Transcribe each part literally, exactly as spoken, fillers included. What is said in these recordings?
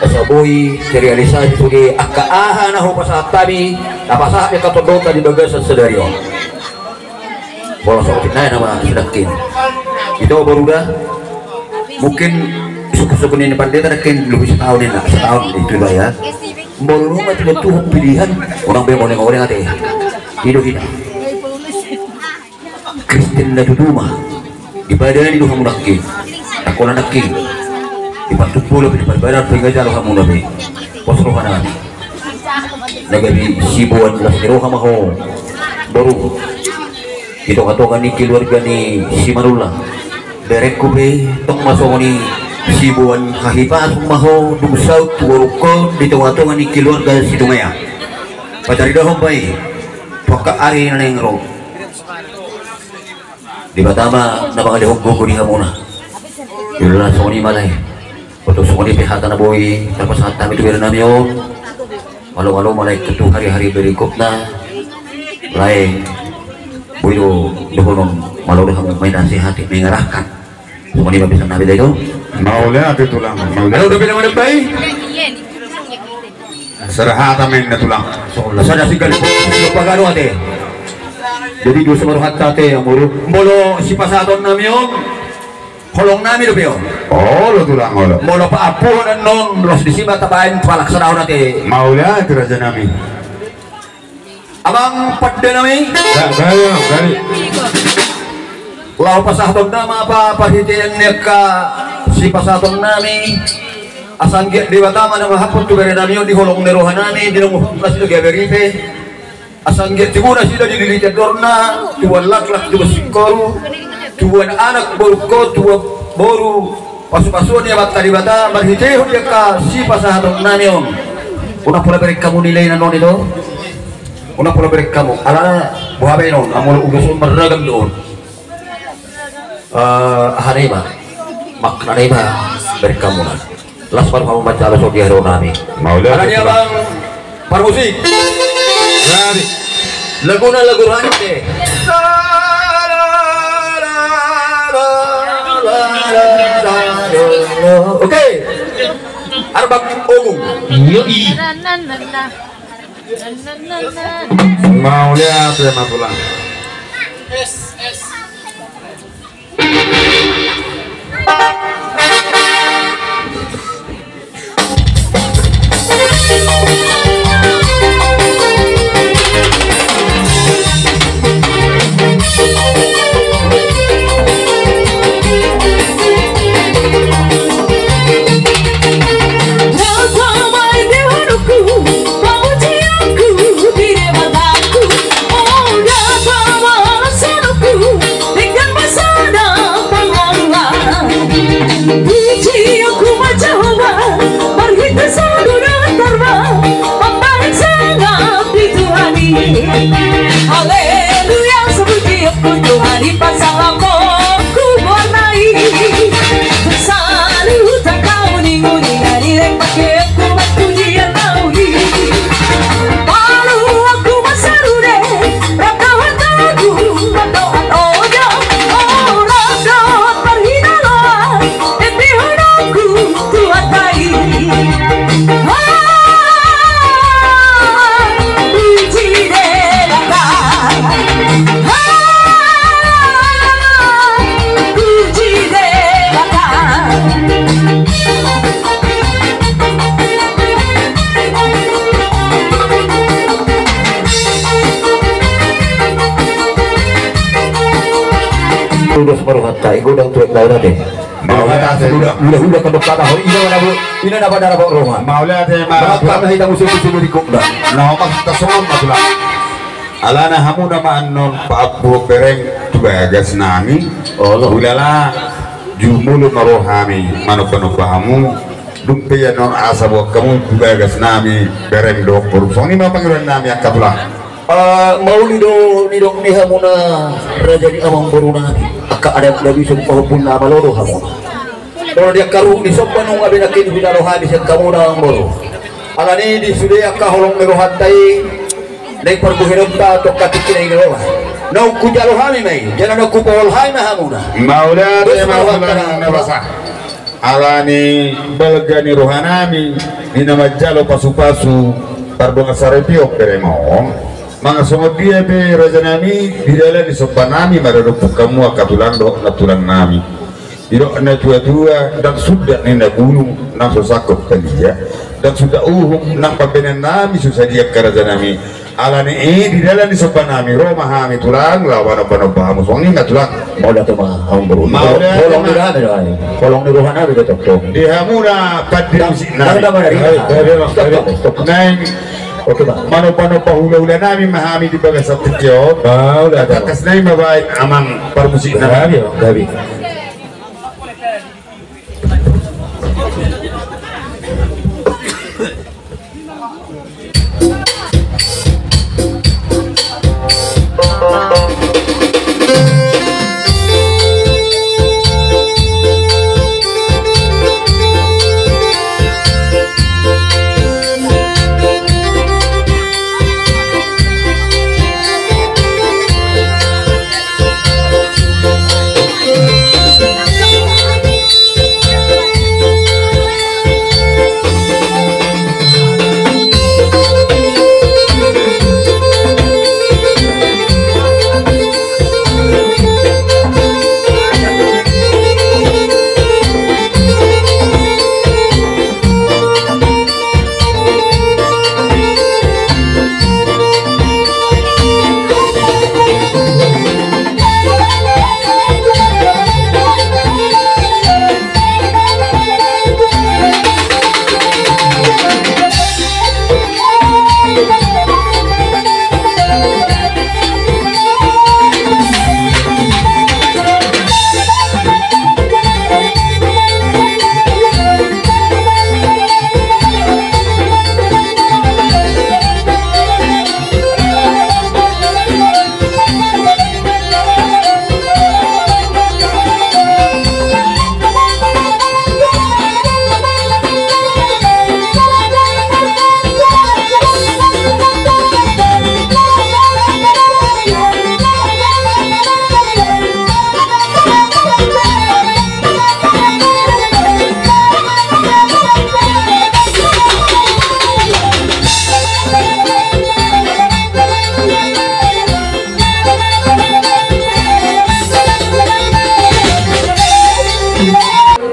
Asa boi terealisasi sude angka aha na hupasahat hami, na pasahat ni angka tondongta di bagasan sadari on. Bolas otik nai nama sidangkin. Ito boru da. Mungkin sungkun-sungkun ni pandita nangkin lebih setahun ini, setahun itu lah ya. Boru nunga tiga tujuh pilihan orang be oleh-oleh ate. Ido hina. Kristen na tutu ma. Dipadani do hamu nangkin. Angkola nangkin. Dipantumpul pe diparbadan pe nga jalo hamu na be. Pos roha nami. Na gabe siboan las ni roha ma ho. Boru. Di tonga-tonga ni keluarga ni Simanullang. Berengku pe tong ma songon i siboan hahipason ma ho dung saut tu borungkon di tonga-tonga ni keluarga Situmea. Pataridahon pe i. Pokok ari na naeng ro. Debata ma na mangalehon gogo di hamuna. Jolo na songon i ma lae. Boto songon i pe hata na boi tapasahat hami tu bere nami on. Malo-malo ma lae tu hari-hari berikutna. Lae. Boi do dohonon malo do hamu menasihati, mengarahkan. Songon i ma bisa nami da ito. Mauliate tulang. Mauliate. Alo dope na madambai. Serahata men na tulang. Sada sigal pagano ate. Jadi dua semaruhat ate yang mulu. Molo sipasahaton nami on. Holong nami dope on. Olo tulang olo. Molo paampuhon annon los disi ma tabaen palaksanahon ate. Mauliate raja nami. Amang pande nami. Gali amang gali. Laho pasahaton nama apa parhitean ni angka sipasahaton nami. Asa anggiat Debata ma na mangampun tu bere nami on di holong ni roha nami di nongu las do gabe ripe. Asa anggiat tibu nasida dililiti andorna, tubuan laklak tubuan singkoru, tubuan anak boru ko tubuan boru. Pasu-pasuon ni Amanta Debata marhitehon di angka sipasahaton nami on. Unang pola bereng hamu nilai na noni do. Unang pola bereng hamu alana boha baenon amolo ulos on marragam do on. Eh, aha na i ma makna na i ma bereng hamu na. Las baru hamu manjalo so di haro nami. Mauliate. Alani abang parmusik. Laguna lagu rohani. Oke. Arbak Ogung. Yoi. Mauliate ma tulang. Puji aku ma Jahowa, marhite saluhut tarba, mambahen sangap di Tuhan i. Haleluya, so puji aku Tuhan i, pasalamon ku buat na i. Saluhut angka uning-uning na nilehon pake aku marpujian na uli. Palu aku ma sarude, rap dohot togu, rap dohot ojo, o rap dohot parhinalaan, ende honongku tu hata i. Ah, puji Debata. Ah, puji Debata. Ulos ma rohanta, i godang tu aek na ina de. Mauliate. Udah, udah, udah, kedok tanah, ina na bo-, ina na pada rapat roha. Mauliate ma. Maka na hita musim musim berikutna. Na omak tasongon ma tulang. Alana hamu nama annon paampu bereng tu bagas nami. Olo. Ulala jumolo ma roha nami manomba-nomba hamu. Dung pe annon asa boan hamu tu bagas nami bereng dohot boru. Songon i ma pangidoan nami angka tulang. Ah, mauli do nidok ni hamuna raja ni amang boru nami. Angka adat na bisuk pahompun na malo do hamuna. Molo di angka ruhut ni somba nunga be nangkin hujalo hami sian hamuna amang boru. Alani di sude angka holong ni rohanta i. Naeng parbuhehonta tu angka tingki na i na lola. Naung hujalo hami ma i jala naung hupaol hami ma hamuna. Mauliate ma tulang na basa. Alani balga ni rohanami di na manjalo pasupasu pardongan saripeon berengom. Manang songon dia pe rajanami, di dalan ni sombanami ma dohot hamu angka tulang dohot nantulangnami. Didok natuatua, ndang sundat ninna bulung nang so sangkot talia, ndang sundat uhum nang pambahenannami so sadia angka rajanami. Alani i di dalan ni sombanami ro ma hami tulang laho manombanomba hamu, songon i ma tulang. Mauliate ma hamu boru. Mauliate ma. Holong ni rohanami do i. Holong ni rohanami do tongtong. Di hamuna parmusiknami. Naeng manombanomba hulahulanami ma hami di bagasan tingki on. Mauliate ma. Tangkas nai ma baen amang parmusiknami. Gabe, gabe.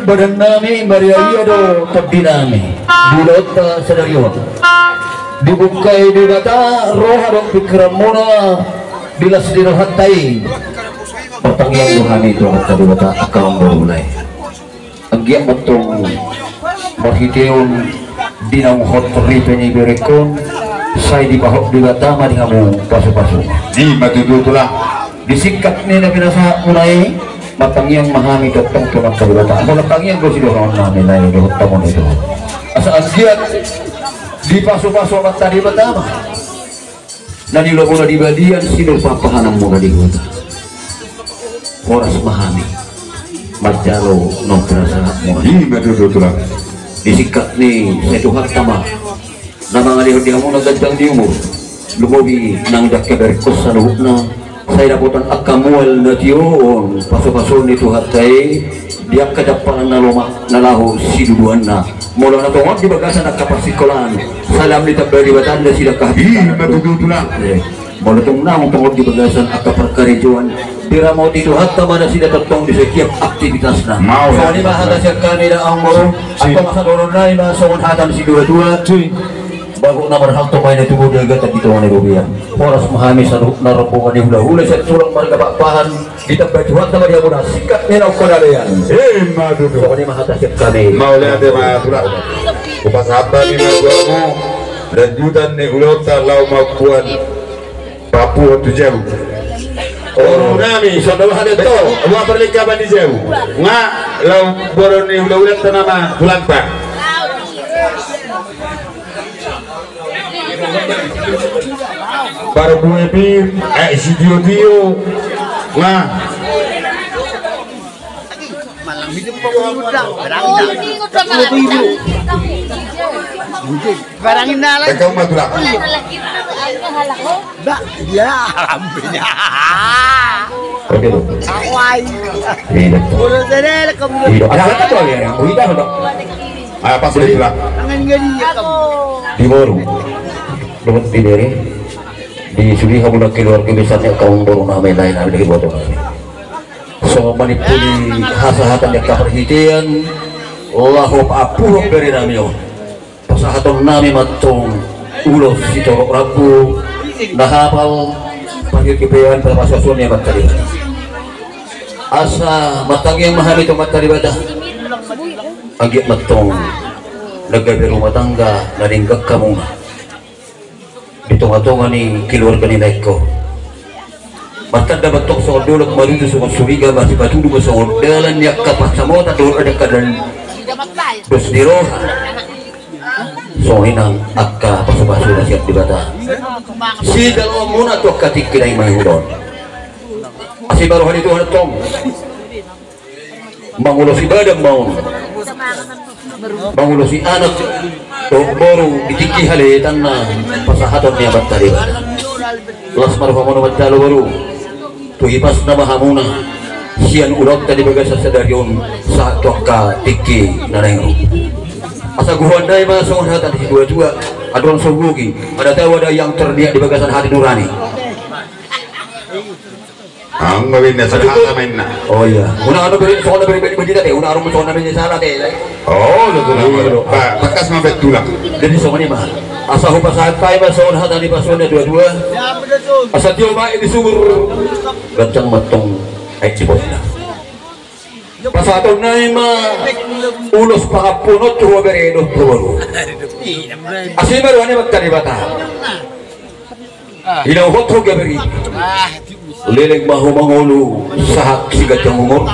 Badannami, marria do tondinami di ulaonta sadari on. Dibuka i Debata roha dohot pingkiranmuna di las ni rohanta i. Martangiang do hami tu Amanta Debata, angka amang boru lae. Anggiat ma antong marhitehon di naung hot ripe ni berengkon, sai dipahot Debata ma di hamu pasupasu. I ma tutu tulang. Di singkat ni na pinasahatmuna i, martangiang ma hami tongtong tu Amanta Debata. Molo tangiang do sidohononnami lae dohot hamu na i do. Asa anggiat dipasupasu Amanta Debata ma na niulamuna di balian, sinur pahanpahananmuna di huta. Horas ma hami manjalo naung pinasahatmuna i. I ma tutu tulang. Di singkat ni, sai Tuhanta ma na mangalehon di hamuna ganjang ni umur, lumobi nang di angka berengkon saluhutna, sai dapotan angka mual na tio on pasupasuon ni Tuhanta i di angka damparan na lomak na laho siduduanna. Molo na tongon di bagasan angka parsingkolaan, sai lam ditambai Debata nasida angka hatiha. I ma tutu tulang. Eh, molo tung naung tongon di bagasan angka parkarejoan, diramoti Tuhanta ma nasida tongtong di setiap aktivitasna. Mau. Songon i ma hata sian hami da amang boru. Si. Antong asa dohonon nami ma songon hata ni situatua. Si. Bagok na marhalto ma i na tubu, dagatan di tonga ni robean. Horas ma hami saluhutna rombongan ni hulahula sian tulang marga Pakpahan, ditambai Tuhanta ma di hamuna singkat ni naung hona lean. I ma tutu. Songon i ma hata sian hami. Mauliate ma tulang. Hupasahat hami ma tu hamu lanjutan ni ulaonta laho mamboan papuon tu jabu. Boru nami, songon hata do, boan parlengkapan di jabu. Nga laho boru ni hulahulanta nama tulangta. Parbue pir, eh, sitiotio. Nga. Barang na lagi. Engkau ma tulang. Ba, ya, alhamdulillah. Oke, Bro. Iya, Bro. Iya, Bro. Ada apa tuh ya? Yang kita, Bro. Ah, pas. Boleh pulang. Di boru. Dohot di bere. Di sude hamu na keluarga besar ni angka boru nami, lae nami, di boru nami. So manimpuli hasahatan ni angka parhitean, laho paampuhon bere nami on. Pasahaton nami ma antong ulos sitorop rambu, na hapal, parhitean, parpasuasuon ni Amanta Debata. Asa martangiang ma hami tu Amanta Debata. Anggiat ma antong na gabe rumah tangga na denggan hamuna di tongatonga ni keluarga ni laengku. Martanda ma antong songon dolok, maruju songon suriga, masipatudu ma songon dalan ni angka pansamotan dohot angka dalan dos ni roha. Songon i nang angka pasupasu na sian Debata sijaloonmuna tu angka tingki na i ma i hudon. Asi ma roha ni Tuhan antong. Mangulosi badan ma on, mangulosi anak dohot boru di tingki halehetanna, pasahaton ni Amanta Debata. Las ma rohamuna manjalo boru. Tu hipasna ma hamuna sian ulaonta di bagasan sadari on sahat tu angka tingki na naeng ro. Asa gohoan nai ma songon hata ni situatua, andorang so gohi, ada tahu ada yang terniat di bagasan hati nurani. Anggo benda sada hata ma inna. Oh iya. Unang anu beri, songon na beri, beri, beri, te, unang anu songon na beri salah, te. Oh, lo tulang. Iya, lo. Ba-, bakas ma bet tulang. Jadi songon i ma. Asa hupasahat hami ma songon hata ni pasupasu ni situatua. Asa tio ma aek di sumur. Ganjang ma antong aek di botohna. Pasahaton nami ma ulos pangampuon on tu ho bere dohot tu ho boru. Asi ma roha ni Amanta Debata. Inang hot ho gabe ri. Leleng ma ho mangolu sahat siganjang umur.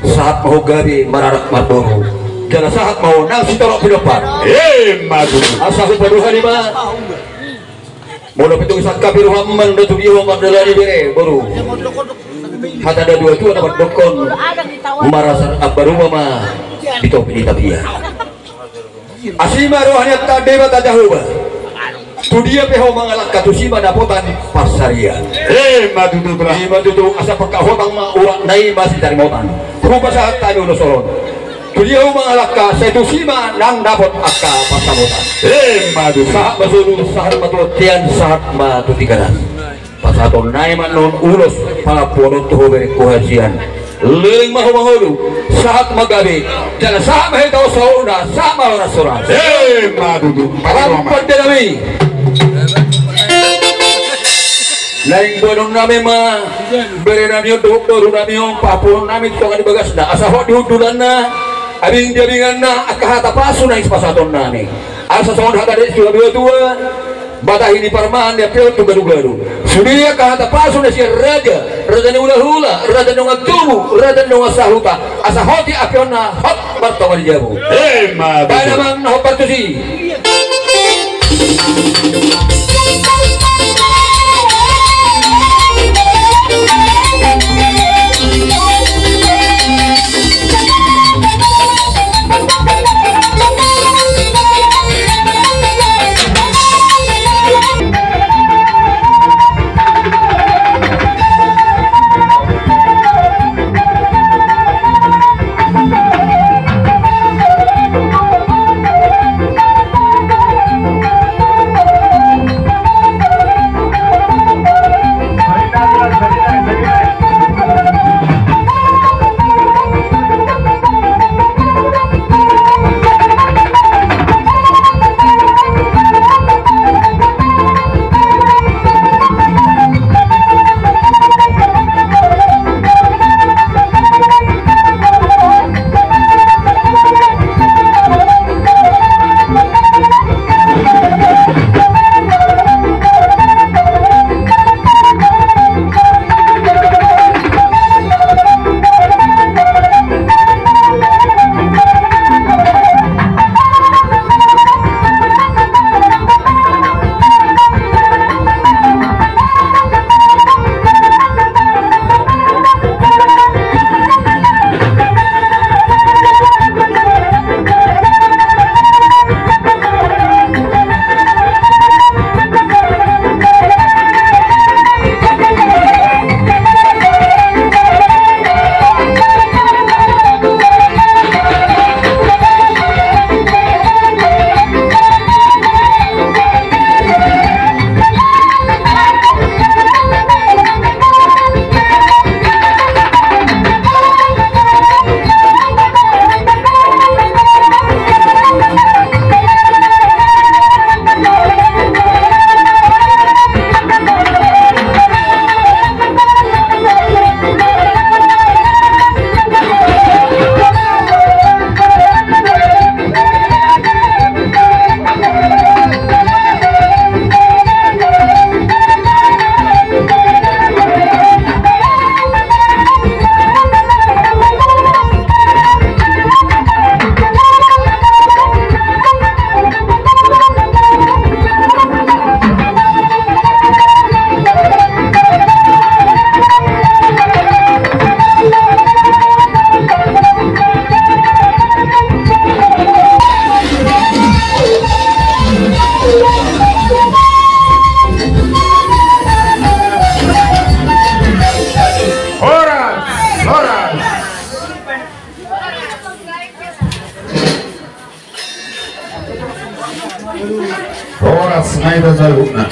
Sahat ma ho gabe maranak marboru. Jala sahat ma ho nang sitorop pinompar. Emma tutu. Asa hupaduhali ma. Molo pitung sangkap i roham mandok tu dia ho mardalani bere boru. Hata ni natuatua na mandokkon, marasar ambaruma ma di topi ni tapia. Asi ma roha ni Amanta Debata Jahowa. Tu dia pe ho mangalangka tusi ma dapotan pansarian. Emma tutu, Bra. I ma tutu, asa pangkat hotang ma urat na i ma sitarimotan. Hupasahat hami ulos on. Tu dia ho mangalangka sai tusi ma nang dapot angka pansamotan. Emma tutu. Sahat ma solu, sahat ma tu bontean, sahat ma tu Tigaras. Pasahaton nami ma annon ulos pangampuon on tu ho berengku hasian. Leleng ma ho mangolu, sahat ma gabe, jala sahat ma hita on saurna, sahat ma horas-horas. Emma tutu. Pasahaton nami. Naeng boanon nami ma bere nami on dohot boru nami on, pangampuon nami tu tonga ni bagasna, asa hot di hundulanna, abing di abinganna angka hata pasu naeng sipasahaton nami. Asa songon hata ni situatua, matahi ni parmahan ni ampehon tu gadu-gadu. Sude angka hata pasu na sian raja, raja ni hulahula, raja ni dongan tubu, raja ni dongan sahuta. Asa hot i ampehonna hot martonga ni jabu. Emma tutu. Baen amang na hot partusi. Horas ma i da saluhutna.